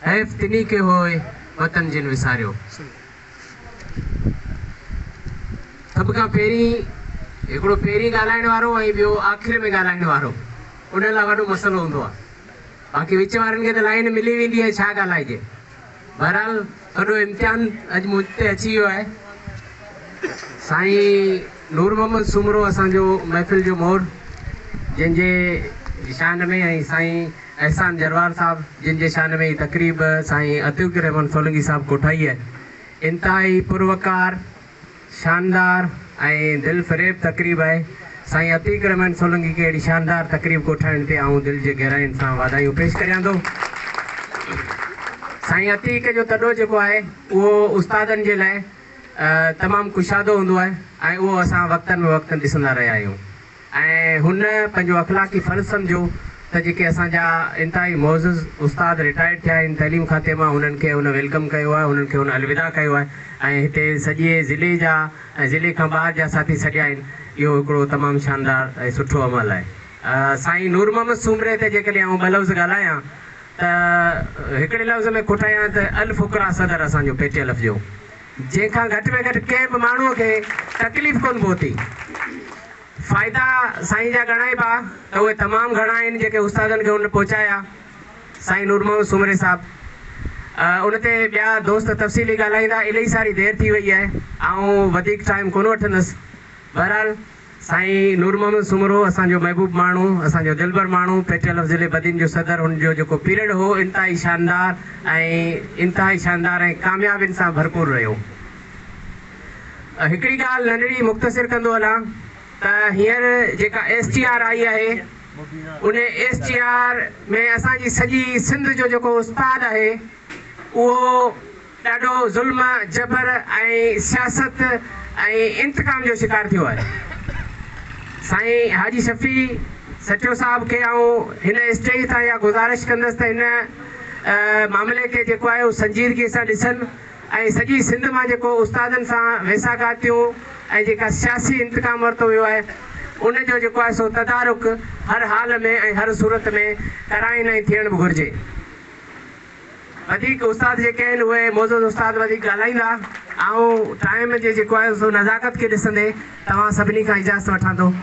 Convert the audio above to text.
حيف تنهي کي هوء وطن جن وساريو. سڀ کان پهرين هڪڙو پهرين ڳالهائڻ وارو ۽ ٻيو آخر ۾ ڳالهائڻ وارو ان لاء وڏو مسئلو هوندو آهي. باقي وچ وارن کي ته لائين ملي ويندي آهي ڇا ڳالهائجي. بهرحال وڏو امتحان اڄ مون تي اچي ويو آهي. سائين نور محمد سومرو اسان جو محفل جو مور جنهن جي شان ۾ ۽ سائين احسان جروار صاحب جن جي شان ۾ هي تقريب سائين عتيق الرحمان سولنگي صاحب ڪوٺائي آهي. انتهائي پروقار، شاندار ۽ دل فريب تقريب آهي. سائين عتيق الرحمان سولنگي کي اهڙي شاندار تقريب ڪوٺائڻ تي آئون دل جي گهراين سان واڌايون پيش ڪريان ٿو. سائين عتيق جو تڏو جيڪو آهي اهو استادن جي لاء تمام ڪشادو هوندو آهي ۽ اهو اسان وقتن به وقتن ڏسندا رهيا آهيون ۽ هن پنهنجو اخلاقي فرض سمجهيو ته جيڪي اسان جا انتهائي معزز استاد رٽائرڊ ٿيا آهن تعليم کاتي مان انهن کي هن welcome ڪيو آهي انهن کي هن الوداع ڪيو آهي ۽ هتي سڄي ضلعي جا ۽ ضلعي کان ٻاهر جا ساٿي سڏيا آهن اهو هڪڙو تمام شاندار ۽ سٺو عمل آهي. سائين نور محمد سومري تي جيڪڏهن آئون ٻه لفظ ڳالهايان ته هڪڙي لفظ ۾ کوٽايان ته الفقراء صدر اسان جو پيٽي الف جو جنهن کان گهٽ ۾ گهٽ ڪنهن به ماڻهوء کي تڪليف ڪونه پهتي. فائدا سائين جا ڳڻائبا ته اهي تمام گهڻا آهن جيڪي استادن کي هن پهچايا. سائين نور محمد سومري صاحب ان تي ٻيا دوست تفصيلي ڳالهائيندا. الائي ساري دير ٿي وئي آهي آئون وڌيڪ ٽائيم ڪونه وٺندس. بهرحال سائين نور محمد سومرو اسان جو محبوب ماڻهو، اسان جو دلبر ماڻهو، پيٽيل آف ضلعي بدين جو صدر، هن جو جيڪو پيريڊ هو انتهائي شاندار ۽ انتهائي شاندار ۽ ڪاميابين سان ڀرپور رهيو. هڪڙي ڳالهه ننڍڙي مختصر ڪندو هلان ته هينئر جيڪا ايس ٽي آر آئي آهي ان ايس ٽي آر ۾ اسان جي سڄي سنڌ جو جيڪو استاد آهي اهو ڏاڍو ظلم، جبر ۽ سياست ۽ انتقام جو شڪار ٿيو آهي. سائين حاجي شفيع سچو صاحب کي آئون هن اسٽيج تان اها گذارش ڪندس ته هن معاملي کي جيڪو آهي اهو سنجيدگي سان ڏسن ۽ سڄي سنڌ مان جيڪو استادن سان ويساهگهاتيون ۽ جيڪا سياسي انتقام ورتو ويو آهي ان جو جيڪو آهي سو تدارڪ هر حال ۾ ۽ هر صورت ۾ ڪرائين ۽ ٿيڻ به گهرجي. وڌيڪ استاد جيڪي آهن اهي معزز استاد وڌيڪ ڳالهائيندا. آئون ٽائيم جي جيڪو آهي سو نزاڪت کي ڏسندي توهان سڀني کان اجازت وٺان ٿو.